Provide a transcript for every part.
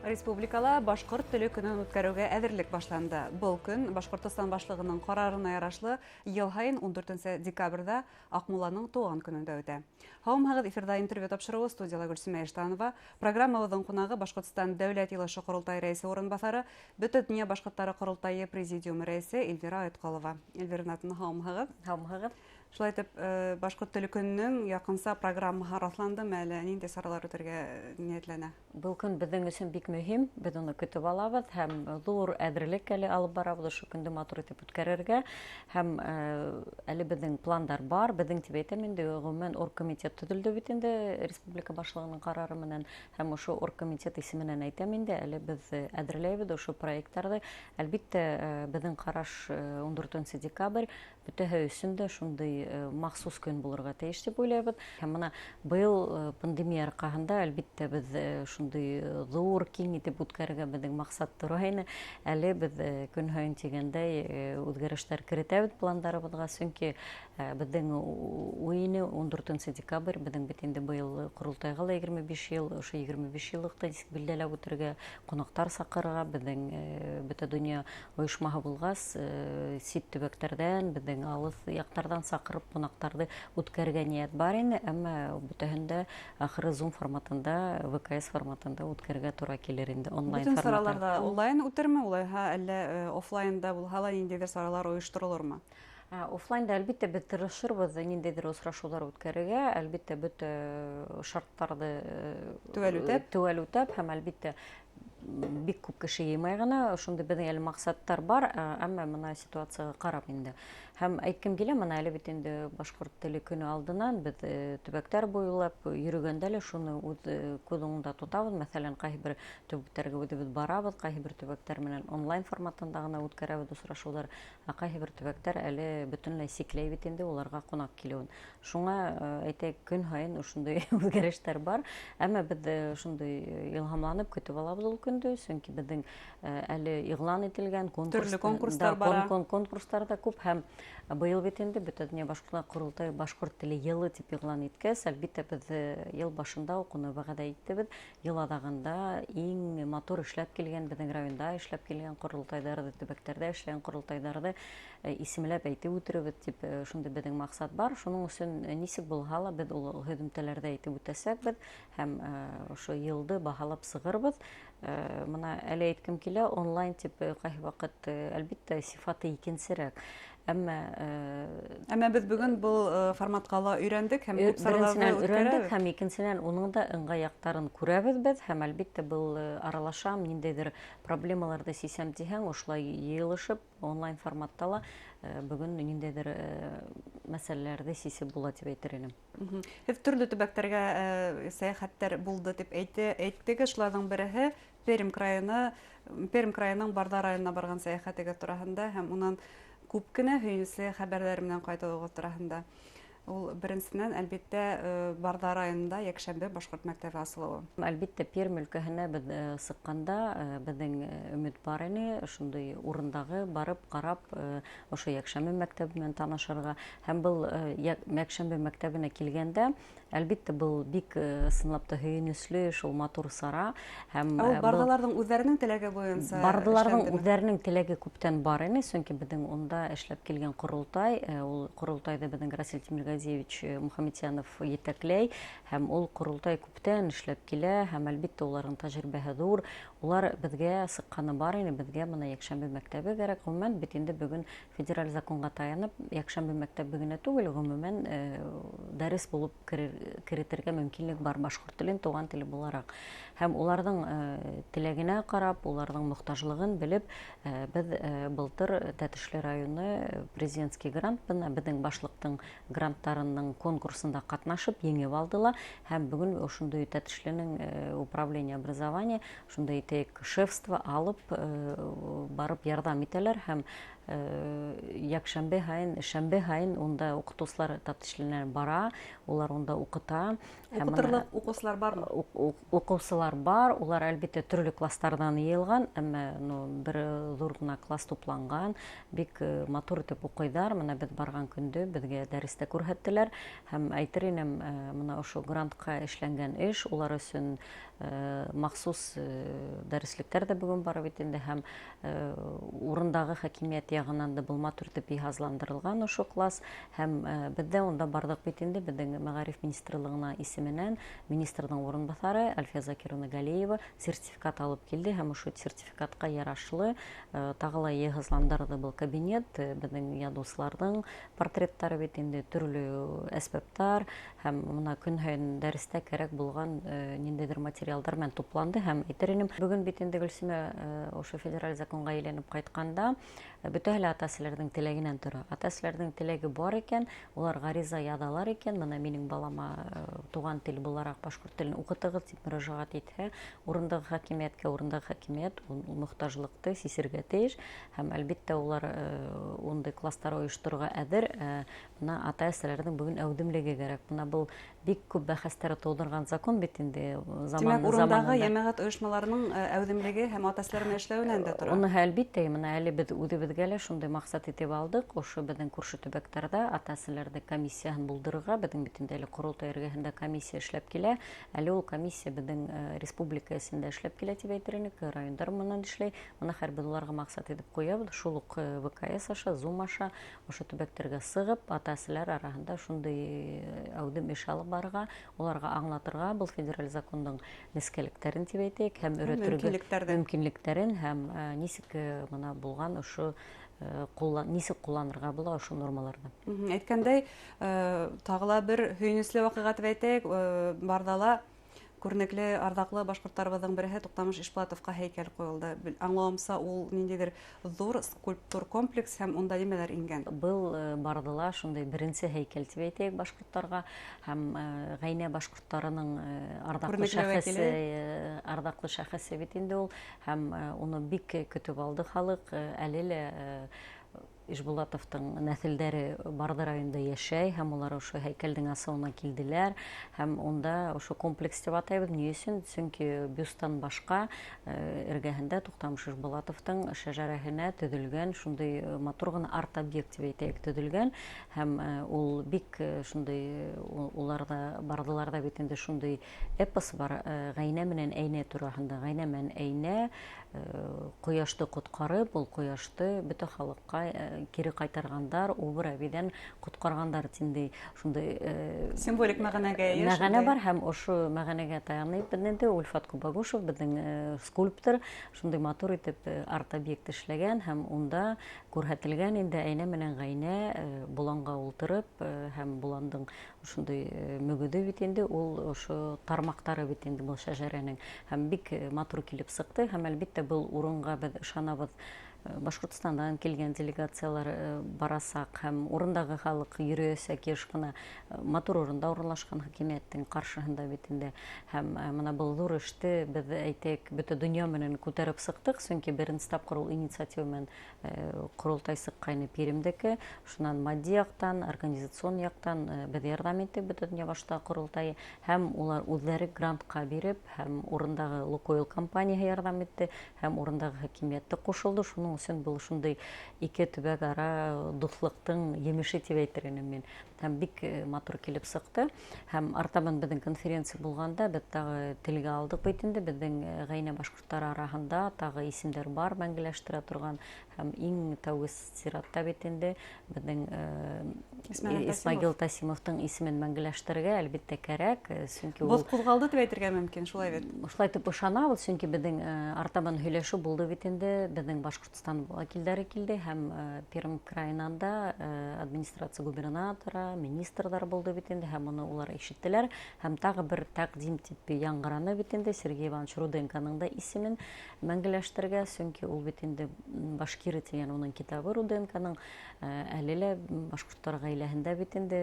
Республикала башҡорт теле көнөн үткәреүгә әҙерлек башланды. Был көн Башҡортостан башлығының ҡарарына ярашлы йыл һайын 14 декабрҙә Аҡмулланың тыуған көнөндә үтә. Һаумыһығыҙ, эфирҙа интервью тапшырыуы, студияла Гөлсөмә Иштанова. Программабыҙҙың ҡунағы Башҡортостан Дәүләт Йыйылышы Ҡоролтай рәйесе урынбаҫары, Бөтә донъя башҡорттары ҡоролтайы президиумы рәйесе Эльвира Айтҡолова. Эльвира Ринатовна, һаумыһығыҙ. Һаумыһығыҙ. Шулай итеп, башҡорт теле көнөнөң яҡынса программаһы раҫландымы әле, ниндәй саралар үтергә ниәтләнә? Был көн беҙҙең өсөн бик мөһим, беҙ уны көтөп алабыҙ һәм ҙур әҙерлек әле алып барабыҙ ошо көндө матур итеп үткәрергә. Һәм әле беҙҙең пландар бар, беҙҙең тип әйтәм инде, ғөмүмән оргкомитет төҙөлдө бит инде республика башлығының ҡарары менән, һәм ошо оргкомитет исеменән әйтәм инде, әле беҙ әҙерләйбеҙ ошо проекттарҙы. Әлбиттә, беҙҙең ҡараш 14 декабрь бөтәһе өсөн дә шундай махсус көн булырға тейеш тип уйлайбыҙ. Һәм бына быйыл пандемия арҡаһында, әлбиттә, беҙ шундай ҙур киң итеп үткәрергә беҙҙең маҡсат тора ине. Әле беҙ көн һайын тигәндәй үҙгәрештәр керетәбеҙ пландарыбыҙға, сөнки беҙҙең уй ине 14 декабрь, беҙҙең бит инде быйыл ҡоролтайға ла 25 йыл, ошо 25 йыллыҡты нисек билдәләп үтергә, ҡунаҡтар саҡырырға, беҙҙең бөтә донъя ойошмаһы булғас, сит төбәктәрҙән, беҙҙең алыҫ яҡтарҙан саҡырып ҡунаҡтарҙы үткәрергә ниәт бар ине, әммә бөтәһен дә ахыры Zoom форматында, ВКС форматында үткәрергә тура килер инде, онлайн Бөтөн саралар ҙа онлайн үтерме, улайһа әллә офлайнда булһа ла ниндәйҙер саралар ойошторолормо? Офлайнда, әлбиттә, беҙ тырышырбыҙ ниндәйҙер осрашыуҙар үткәрергә, әлбиттә, бөтә шарттарҙы теүәл үтәп, теүәл үтәп һәм, әлбиттә, бик күп кеше йыймай ғына, ошондай беҙҙең әле маҡсаттар бар, әммә бына ситуацияға ҡарап инде. Һәм әйткем килә, бына әле бит инде башҡорт теле көнө алдынан беҙ төбәктәр буйлап йөрөгәндә лә шуны үҙ күҙ уңында тотабыҙ. Мәҫәлән, ҡайһы бер төбәктәргә үҙебеҙ барабыҙ, ҡайһы бер төбәктәр менән онлайн форматында ғына үткәрәбеҙ осрашыуҙар, ә ҡайһы бер төбәктәр әле бөтөнләй сикләй бит инде уларға ҡунаҡ килеүен. Шуңа, әйтәйек, көн һайын ошондай үҙгәрештәр бар, әммә беҙ шундай илһамланып көтөп алабыҙ ул көндө, сөнки беҙҙең әле иғлан ителгән төрлө конкурстар бара. Конкурстар да күп, һәм быйыл бит инде Бөтә донъя башҡортлар ҡоролтайы башҡорт теле йылы тип иғлан иткәс, әлбиттә, беҙ йыл башында уҡ уны вәғәҙә иттебеҙ. Йыл аҙағында иң матур эшләп килгән, беҙҙең районда эшләп килгән ҡоролтайҙарҙы, төбәктәрҙә эшләгән ҡоролтайҙарҙы исемләп әйтеп үтеребеҙ тип, шундай беҙҙең маҡсат бар. Шуның өсөн нисек булһа ла беҙ ул һөҙөмтәләрҙе әйтеп үтәсәкбеҙ һәм ошо йылды баһалап сығырбыҙ. Бына әле әйткем килә, онлайн тип ҡайһы ваҡыт, әлбиттә, сифаты икенсерәк. Әммә, Әммә беҙ бөгөн был форматҡа ла өйрәндек һәм күп сараларҙы беренсенән өйрәндек үткәрәбеҙ. Һәм икенсенән уның да ыңғай яҡтарын күрәбеҙ беҙ, һәм әлбиттә был аралашам, ниндәйҙер проблемаларҙы сисәм тиһәң, ошолай йыйылышып онлайн форматта ла бөгөн ниндәйҙер мәсьәләләрҙе сисеп була тип әйтер инем. Һеҙ төрлө төбәктәргә сәйәхәттәр булды тип әйттегеҙ, шуларҙың береһе Пермь крайына, Пермь крайының Барҙа районына барған сәйәхәтегеҙ тураһында һәм унан күп кенә һөйөнөслө хәбәрҙәр менән ҡайтыуығыҙ тураһында. Ул беренсенән, әлбиттә, Барҙа районында йәкшәмбе башҡорт мәктәбе асылыуы. Әлбиттә, Пермь өлкәһенә беҙ сыҡҡанда, беҙҙең өмөт бар ине, ошондай урындағы барып ҡарап, ошо йәкшәмбе мәктәбе менән танышырға. Һәм был йәкшәмбе мәктәбенә килгәндә, әлбиттә, был бик ысынлап та һөйөнөслө, шул матур сара. Һәм, Ә ул был барҙаларҙың үҙҙәренең теләге буйынса Барҙаларҙың эшләндеме? үҙҙәренең теләге күптән бар ине, сөнки беҙҙең унда эшләп килгән ҡоролтай, ул ҡоролтайҙы беҙҙең Расил Тимиргазиевич Мухаметьянов етәкләй, һәм ул ҡоролтай күптән эшләп килә, һәм әлбиттә уларҙың тәжрибәһе ҙур. Улар беҙгә сыҡҡаны бар ине, беҙгә бына йәкшәмбе мәктәбе кәрәк. Ғөмүмән, бит инде бөгөн федераль законға таянып, йәкшәмбе мәктәбе генә түгел, ғөмүмән, дәрес булып керетергә мөмкинлек бар башҡорт телен туған теле булараҡ. Һәм уларҙың теләгенә ҡарап, уларҙың мохтажлығын белеп, беҙ былтыр Тәтешле районы президентский грант, бына беҙҙең башлыҡтың гранттарының конкурсында ҡатнашып, еңеп алдылар. Һәм бөгөн ошондай Тәтешленең управление образования, шундай итәйек шефство алып, барып ярҙам итәләр һәм йәкшәмбе һайын, шәмбе һайын унда уҡытыусылар Тәтешленән бара, улар унда уҡыта. Һәм бына Уҡытырлыҡ уҡыусылар бармы? Уҡыусылар бар, улар әлбиттә төрлө класстарҙан йыйылған, әммә, бер ҙур ғына класс тупланған, бик матур итеп уҡыйҙар. Бына беҙ барған көндө беҙгә дәрестә күрһәттеләр һәм әйтер инем, бына ошо грантҡа эшләнгән эш улар өсөн махсус Дәреслектәр ҙә бөгөн бар бит инде, һәм урындағы хакимиәт яғынан да был матур итеп йыһазландырылған ошо класс. Һәм беҙ ҙә унда барҙыҡ бит инде, беҙҙең мәғариф министрлығына исеменән министрҙың урынбаҫары Әлфиә Закировна Галиева сертификат алып килде, һәм ошо сертификатҡа ярашлы тағы ла йыһазландырҙы был кабинет. Беҙҙең яҙыусыларҙың портреттары бит инде, төрлө әсбаптар, һәм бына көн һайын дәрестә кәрәк булған ниндәйҙер материалдар менән тупланды. Һәм әйтер инем, бөгөн бит инде, Гөлсимә, ошо федераль законға әйләнеп ҡайтҡанда, бөтәһе лә ата-әсәләрҙең теләгенән тора. Ата-әсәләрҙең теләге бар икән, улар ғариза яҙалар икән, бына минең балама туған тел булараҡ башҡорт телен уҡытығыҙ тип мөрәжәғәт итһә, урындағы хакимиәткә, урындағы хакимиәт ул мохтажлыҡты сисергә тейеш, һәм әлбиттә улар ундай кластар ойошторорға әҙер. Бына ата-әсәләрҙең бөгөн әүҙемлеге кәрәк. Бына был бик күп бәхәстәр тыуҙырған закон бит инде заман. Тимәк, урындағы йәмәғәт ойошмаларының әүҙемлеге һәм ата-әсәләр менән эшләүенән дә тора. Уныһы әлбиттә, бына әле беҙ үҙебеҙгә лә шундай маҡсат итеп алдыҡ, ошо беҙҙең күрше төбәктәрҙә ата-әсәләрҙе комиссияһын булдырырға. Беҙҙең бит инде әле ҡоролтай эргәһендә комиссия эшләп килә. Әле ул комиссия беҙҙең республика эсендә эшләп килә тип әйтер инек, райондар менән эшләй. Бына хәҙер беҙ уларға маҡсат итеп ҡуябыҙ, шул уҡ ВКС аша, Zoom аша ошо төбәктәргә сығып, ата-әсәләр араһында шундай әүҙем эш алып барырға, уларға аңлатырға был федераль закондың нескәлектәрен тип әйтәйек, һәм өйрәтергә мөмкинлектәрен, һәм нисек бына булған ошо нисек ҡулланырға була ошо нормаларҙы. Әйткәндәй, тағы ла бер һөйөнөслө ваҡиға тип әйтәйек, Барҙала күренекле арҙаҡлы башҡорттарыбыҙҙың береһе Туҡтамыш Ишбулатовҡа һәйкәл ҡуйылды. Аңлауымса, ул ниндәйҙер ҙур скульптур комплекс, һәм унда нимәләр ингән? Был Барҙала шундай беренсе һәйкәл тип әйтәйек башҡорттарға, һәм ғәйнә башҡорттарының арҙаҡлы шәхесе, арҙаҡлы шәхесе бит инде ул, һәм уны бик көтөп алды халыҡ. Әле лә Ишбулатовтың нәҫелдәре Барҙы районында йәшәй, һәм улар ошо һәйкәлдең асыуына килделәр, һәм унда ошо комплекс тип атайбыҙ. Ни өсөн? Сөнки бюсттан башҡа эргәһендә Туҡтамыш Ишбулатовтың шәжәрәһенә төҙөлгән шундай матур ғына арт-объект тип әйтәйек төҙөлгән, һәм ул бик шундай, уларҙа, Барҙыларҙа бит инде шундай эпос бар, Ғәйнә менән Әйнә тураһында. Ғәйнә менән Әйнә ҡояшты ҡотҡарып, ул ҡояшты бөтә халыҡҡа кире ҡайтарғандар, убыр әбейҙән ҡотҡарғандар тиндей шундай символик мәғәнәгә эйә мәғәнә бар, һәм ошо мәғәнәгә таянып беҙ инде Ульфат Кубагушев, беҙҙең скульптор, шундай матур итеп арт-объект эшләгән, һәм унда күрһәтелгән инде Әйнә менән Ғәйнә боланға ултырып, һәм боландың шундай мөгөҙө бит инде ул, ошо тармаҡтары бит инде был шәжәрәнең, һәм бик матур килеп сыҡты. Һәм әлбиттә был урынға беҙ ышанабыҙ, Башҡортостандан килгән делегациялар барасаҡ, һәм урындағы халыҡ йөрөйәсәк йыш ҡына. Матур урында урынлашҡан хакимиәттең ҡаршыһында бит инде. Һәм бына был ҙур эште беҙ, әйтәйек, бөтә донъя менән күтәреп сыҡтыҡ, сөнки беренсе тапҡыр ул инициатива менән ҡоролтай сыҡҡайны Пермдеке. Шунан матди яҡтан, организацион яҡтан беҙ ярҙам иттек бөтә донъя башта ҡоролтайы, һәм улар үҙҙәре грантҡа биреп, һәм урындағы Лукойл компанияһы ярҙам итте, һәм урындағы хакимиәтте ҡушылды. Шуның өсөн был шундай ике төбәк ара дуҫлыҡтың емеше тип әйтер инем мин. Һәм бик матур килеп сыҡты. Һәм артабан беҙҙең конференция булғанда беҙ тағы телгә алдыҡ бит инде, беҙҙең ғәйнә башҡорттары араһында тағы исемдәр бар мәңгеләштерә торған, һәм иң тәүге сиратта бит инде беҙҙең Исмагил Тасимовтың исемен мәңгеләштерергә әлбиттә кәрәк, сөнки ул Боҙ ҡуҙғалды тип әйтергә мөмкин, шулай бит? Шулай тип ышанабыҙ, сөнки беҙҙең артабан һөйләшеү булды бит инде, беҙҙең Башҡортостан вәкилдәре килде, һәм Пермь крайынан да администрация губернатора, министрҙар булды бит инде, һәм уны улар ишеттеләр. Һәм тағы бер тәҡдим тип яңғыраны бит инде Сергей Иванович Руденконың да исемен мәңгеләштерергә, сөнки ул бит инде Башкиры тигән уның китабы Руденконың, әле лә башҡорттар ғаиләһендә бит инде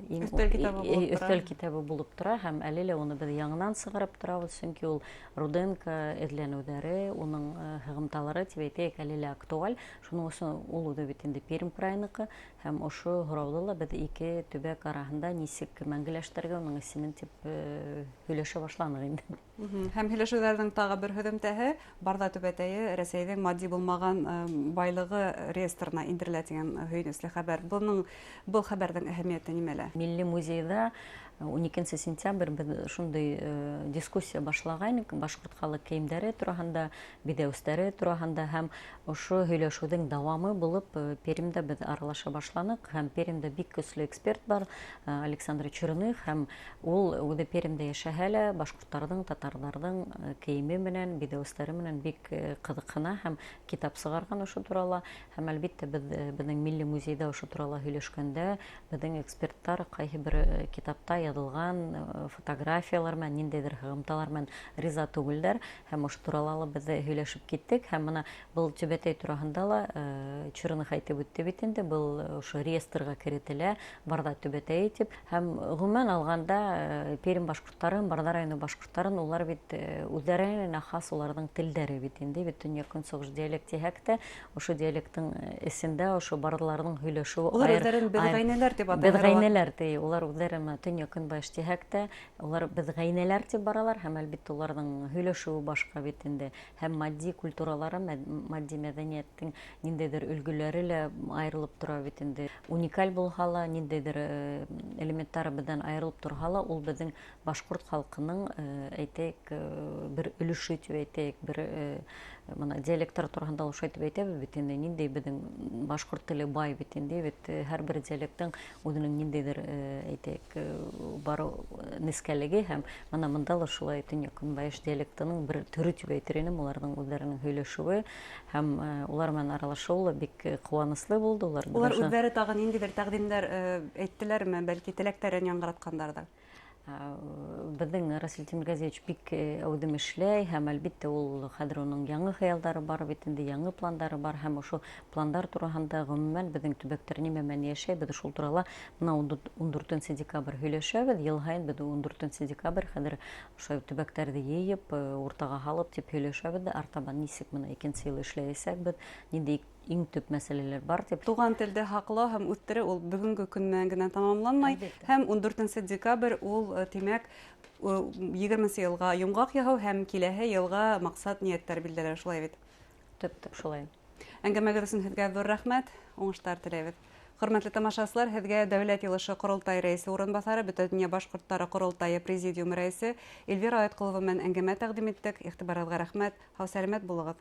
иң өҫтәл китабы булып тора. Өҫтәл китабы булып тора, һәм әле лә уны беҙ яңынан сығарып торабыҙ, сөнки ул Руденко эҙләнеүҙәре, уның һығымталары тип әйтәйек, әле лә актуаль. Шуның өсөн ул үҙе бит инде Пермь крайыныҡы, һәм ошо һорауҙы ла беҙ ике төбәк араһында нисек мәңгеләштерергә уның исемен тип һөйләшә башланыҡ инде. Һәм һөйләшеүҙәрҙең тағы бер һөҙөмтәһе Барҙа төбәтәйе Рәсәйҙең матди булмаған байлығы реестрына индерелә тигән һөйөнөслө хәбәр. Был хәбәрҙең әһәмиәте нимәлә? Милли музейҙа 12 сентябрь беҙ шундай дискуссия башлағайныҡ башҡорт халыҡ кейемдәре тураһында, биҙәүестәре тураһында, һәм ошо һөйләшеүҙең дауамы булып Пермдә беҙ аралаша башланыҡ, һәм Пермдә бик көслө эксперт бар, Александр Черных, һәм ул үҙе Пермдә йәшәһә лә башҡорттарҙың, татарҙарҙың кейеме менән, биҙәүестәре менән бик ҡыҙыҡһына һәм китап сығарған ошо турала. Һәм әлбиттә беҙ беҙҙең милли музейҙа ошо турала һөйләшкәндә беҙҙең эксперттар ҡайһы бер китапта яҙылған фотографиялар менән, ниндәйҙер һығымталар менән риза түгелдәр, һәм ошо турала ла беҙ һөйләшеп киттек. Һәм бына был төбәтәй тураһында ла Черных әйтеп үтте бит инде, был ошо реестрға керетелә, Барҙа төбәтәйе тип. Һәм ғөмүмән алғанда Пермь башҡорттарын, Барҙа районы башҡорттарын, улар бит үҙҙәренә хас уларҙың телдәре бит инде, бит төньяҡ көнсығыш диалект тиһәк тә, ошо диалекттың эсендә ошо барларҙың һөйләшеүе. Улар үҙҙәрен беҙғәйнәләр тип атайҙар. Беҙғәйнәләр ти, улар үҙҙәре төньяҡ көнбайыш тиһәк тә, улар беҙғәйнәләр тип баралар, һәм әлбиттә уларҙың һөйләшеүе башҡа бит инде, һәм матди культуралары, матди мәҙәниәттең ниндәйҙер өлгөләре лә айырылып тора бит инде. Уникаль булһа ла, ниндәйҙер элементтары беҙҙән айырылып торһа ла, ул беҙҙең башҡорт халҡының, әйтәйек, бер өлөшө тип әйтәйек, бер бына диалекттар тураһында ла ошо әйтеп әйтәбеҙ бит инде, ниндәй беҙҙең башҡорт теле бай бит инде, бит һәр бер диалекттың үҙенең ниндәйҙер, әйтәйек, бар нескәлеге, һәм бына бында ла шулай төньяҡ көнбайыш диалектының бер төрө тип әйтер инем, уларҙың үҙҙәренең һөйләшеүе һәм улар менән аралашыуы ла бик ҡыуаныслы булды. Улар үҙҙәре тағы ниндәйҙер тәҡдимдәр әйттеләрме, бәлки теләктәрен яңғыратҡандарҙыр? Беҙҙең Расил Тимерғәзиевич бик әүҙем эшләй, һәм әлбиттә ул хәҙер уның яңы хыялдары бар бит инде, яңы пландары бар, һәм ошо пландар тураһында ғөмүмән беҙҙең төбәктәр нимә менән йәшәй, беҙ шул турала бына 14 декабрь һөйләшәбеҙ, йыл һайын беҙ 14 декабрь хәҙер ошо төбәктәрҙе йыйып, уртаға һалып тип һөйләшәбеҙ ҙә, артабан нисек бына икенсе йыл эшләйәсәкбеҙ, ниндәй иң төп мәсьәләләр бар тип. Туған телде һаҡлау һәм үҫтереү ул бөгөнгө көн менән генә тамамланмай. Һәм 14 декабрь ул, тимәк, 20 йылға йомғаҡ яһау һәм киләһе йылға маҡсат ниәттәр билдәләр, шулай бит? Төп шулай. Әңгәмәгеҙ өсөн һеҙгә ҙур рәхмәт, уңыштар теләйбеҙ. Хөрмәтле тамашасылар, һеҙгә Дәүләт Йыйылышы Ҡоролтай рәйесе урынбаҫары, Бөтә донъя башҡорттары Ҡоролтайы президиумы рәйесе Эльвира Айтҡолова менән әңгәмә тәҡдим иттек. Иғтибарығыҙға рәхмәт. Һау-сәләмәт булығыҙ.